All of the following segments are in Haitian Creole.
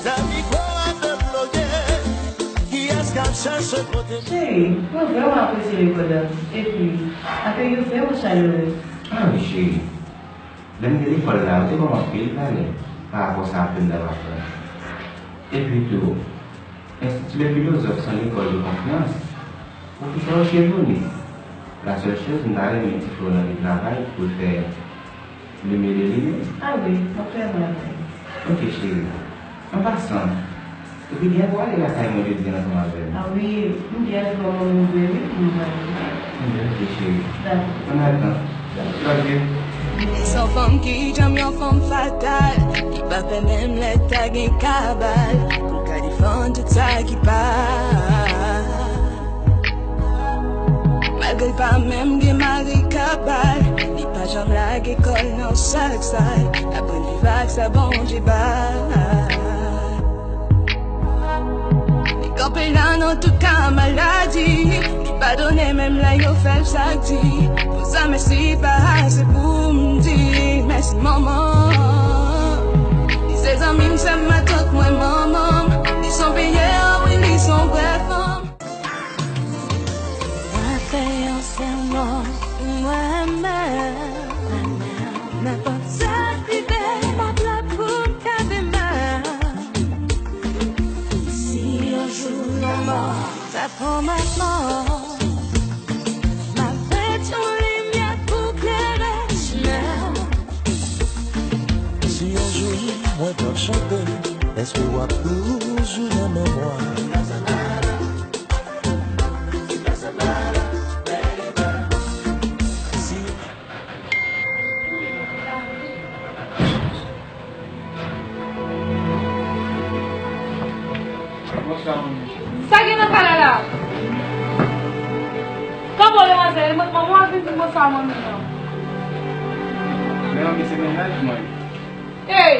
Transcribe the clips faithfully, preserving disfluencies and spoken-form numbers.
Zanmi kwa ap bloke, kiyès k ap chèche kote m? Cheri, mwen vrèman apresye lekòl la. Epi, akèy yo vrèman chalere. Ah wi, cheri. Lè m te lekòl la, yo te ban m anpil valè pa rapò sa apèn m t ap aprann. Epi tou, Enstiti Le Philosophe se yon lekòl de konfyans. Pwofesè yo chevoni. La sèl choz, m ta renmen ti frè w nan li travay pou l fè limye de limye. Ah wi, m ap fè yon apèl. Ok, cheri. An pasan, ou te byen pou ale lakay mwen jodi a ansanm avè m? Ah wi, m byen pou mwen vre wi, m prale. Ebyen, ok, cheri. Dakò. Ann ale. Love you. Li se yon fanm ki djanm, yon fanm fatal, ki pa pè menm lè ta gen kabal, pou l ka defann tout sa ki pa. Malgre l pa menm gen mari k ap ba l, li pa janm lage kò l nan sak sal, l aprann viv ak sa Bondye ba l. Li kanpe la nan tout ka maladi, li padone menm lè yo fè l sa k di. Pou sa mèsi pa ase pou m di mèsi manman. Li se zanmi m, sè m, matant mwen, manman m. Li se yon piyè, wi, li se yon vrè fanm. Mwen fè yon sèman, mwen menm. Nenpòt sa k rive, m ap la pou m kenbe men. Si yon jou lanmò ta pran mwen, m ap ret yon limyè pou klere chimen. Si yon jou mwen t ap chante, èske w ap toujou nan memwa? Sa gen nan kay la la? Kanpe w, demwazèl, manman w ap vin di m bonswa manmi an. Men manmi, se mennaj mwen. Ey!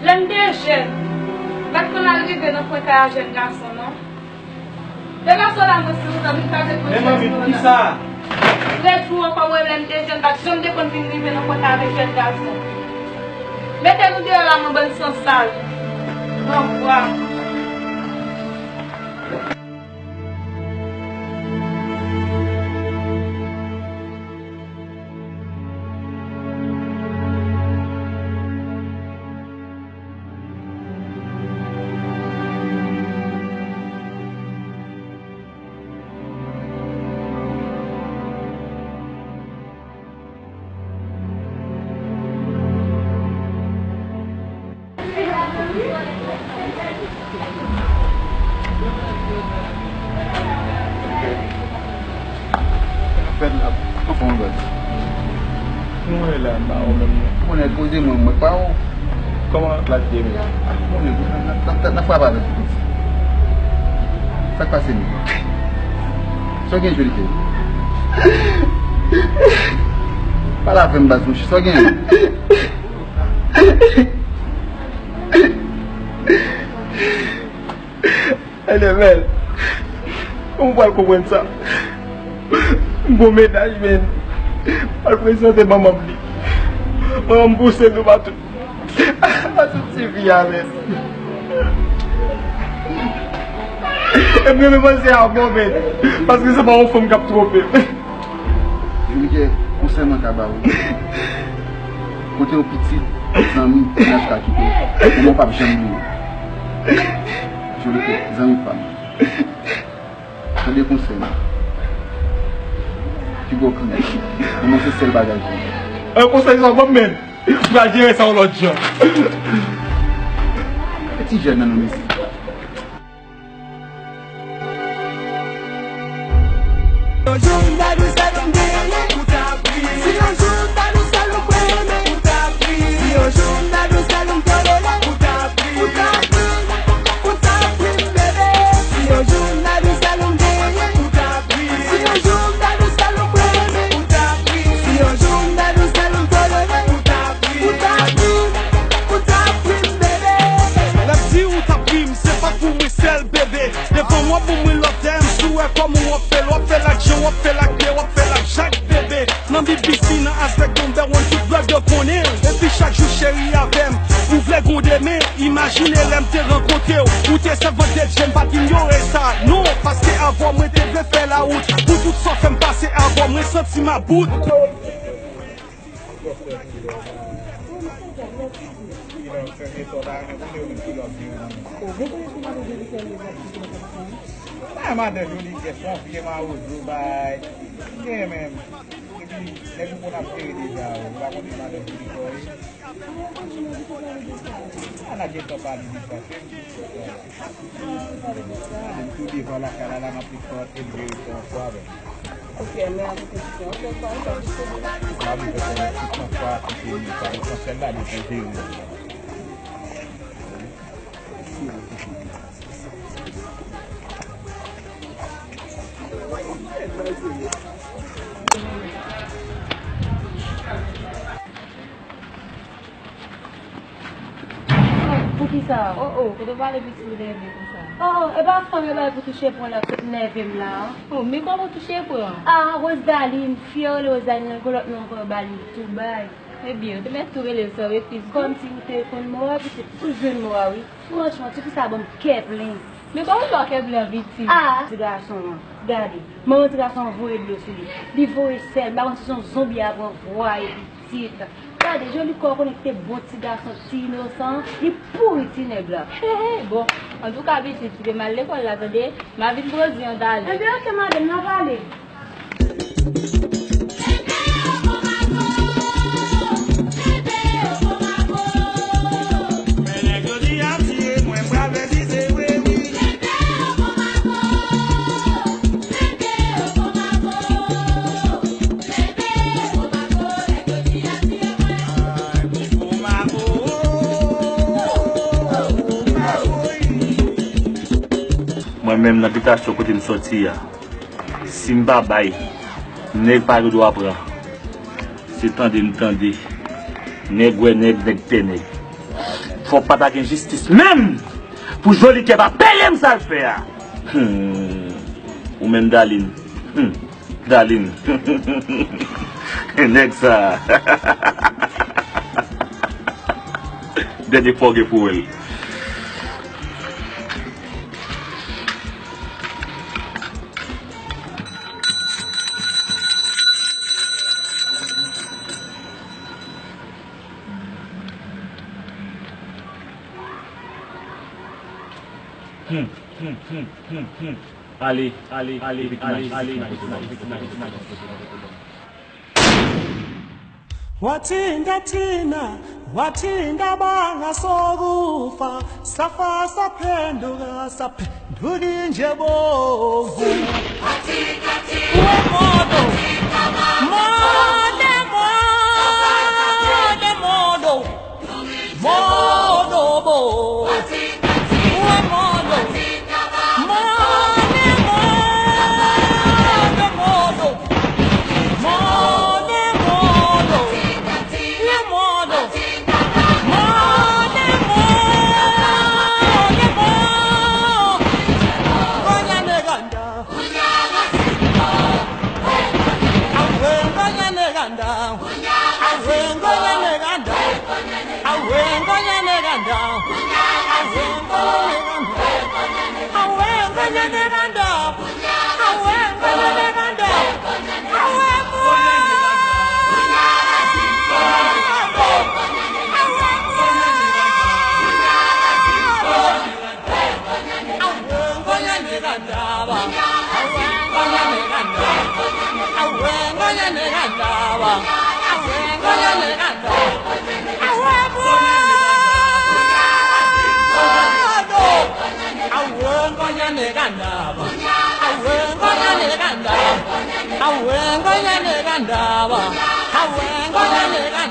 Lè m te jèn, m pa t konn al rive nan kwen kay a jèn gason, non. Depi sou la mwen si ou tann, m kraze kwen jèn gason la. Men manmi, kisa? Rèd pou ankò, mwen lè m te jèn, m pa t janm te konn vin rive nan kwen kay avèk jèn gason. Mete nou deyò la, mwen bann san sal. Anvwa. Fèt la, anfen, baz. Nou wè la, m pa wè menm non. Ou konnen, poze mwen, mwen pa wè. Kòman laj de mwen? Ah, ou konnen, n ap, n ap, n ap, n ap frape avèk li. Sa k pase menm? Sa w gen, Jolike? Pale avè m, baz, monchè. Sa w gen? Edevel, kòman w pral konprann sa? M gon mennaj, men m pral prezante manman m li. Manman m pouse nou pa tout, pa tout ti vi a, men. E m renmen panse a mò, men, paske se pa yon fanm k ap twonpe m. Jolike, konsèy mwen ka ba ou. Kote w pitit, zanmi, mennaj ka kite w. Manman w p ap janm bliye w. Jolike, zanmi pa m. Tande konsèy mwen. Piga w kriye. Manman se sèl bagay ki. E konsèy sa w ban m, men. M pral jere sa yon lòt jan. Ti jèn nan nou mesi. Si yon jou m ta di w sèl ou m te renmen, ou t ap ri. Si yon jou m ta di w sèl ou m renmen, ou t ap ri. Si yon jou m ta di w sèl ou m tolere, ou t ap ri. Ou t ap ri, ou t ap ri, bebe. Si yon jou m ta di w sèl ou m te renmen, ou t ap ri. Si yon jou m ta di w sèl ou m renmen, ou t ap ri. Si yon jou m ta di w sèl ou m tolere, ou t ap ri. Ou t ap ri, ou t ap ri, bebe. Lè m di ou t ap ri, m se pa pou mwen sèl, bebe. Devan w ap ban mwen lòdè, m sou wè kòman w ap fè l, w ap fè l ak je, w ap fè l ak pye, w ap fè l ak jak, bebe. Nan B B C, nan Aztèk, Donbè, One, tout blòd yo konnen. Epi chak jou cheri avè m, ou vle gon demen. Imajine lè m te rankontre w, ou te sèvant de Dye, m pa t inyore sa, non, paske avè w mwen te vle fè lawout, pou tout sa w fè m pase avè w, mwen santi m about. Ah, madan Jolikè, se yon vye mawozo, bay. Gen menm. Epi, nèg ou konn ap jere deja, ou pa konn si madan Jolikè ou ye. Ala gen tan pale deja, se m ki fè sa. Gade m tou devan lakay la, la m ap li fè antre m jere sa ansanm avè m. Ok, men avèk yon ti fè antre pa, pa disponible. M pa bezwen fè yon ti fè antre pa, kote li pa, li fè sèl la, li pou jere. Poukisa? Oh, oh, kote w pale piti ou nève konsa? Oh, oh, e pa fanm yo bay pou touche pran la k nève m la. Oh, men kòman w touche pran? Ah, Rosaline, fi yo rele Rosaline, nan gwo lòt non ankò yo ba li tou bay. Ebyen, ou te mèt tou rele l san refize. Kòmsi ou te konn mò a, pitit, ou jwenn mò a, wi. Franchman, tifi sa ban m kè plen. Men kòman w fè kè plen an pitit? Ah, ti gason an, gade. Manman ti gason an voye dlo sou li. Li voye sèl, m pa konn si se yon zonbi a pran vwa e pitit. Gade, joli kò w konnen ki te bon ti gason, ti inosan, li pouri ti nèg la. He, he, bon. Antouka, pitit, kite m al lekòl la, tande? M a vin poze yon talè. Ebyen, ok, madanm, n ap pale. Mwen menm, nan bitasyon kote m sòti a, si m pa bay, nèg pa gen dwa pran. Se tande m tande. Nèg wè nèg, nèg pè nèg. Fòk pa ta gen jistis menm pou Jolikè pa peye m sa l fè a. Hmm. Ou menm, Darline. Hmm. Darline. Nèg sa. Dènye fwa w gen pou wè l. Hmm, hmm, hmm, hmm, hmm. Ale, ale, ale, ale, ale. Watinda tina, watinda banga sogufa, safa sapendura, sapendura inje bogu. Uwe modo, mode, mode, modo. Modo bo. Uwe modo. Mode, mode, modo. Mode, modo. Uwe modo. Mode, mode, modo. Konya neganda. Awe, konya neganda. Awe, konya neganda. Awe, konya neganda. Awe, konya neganda. Awe, konya neganda. Awe, konya neganda. Awe, konya neganda. Awe, konya neganda.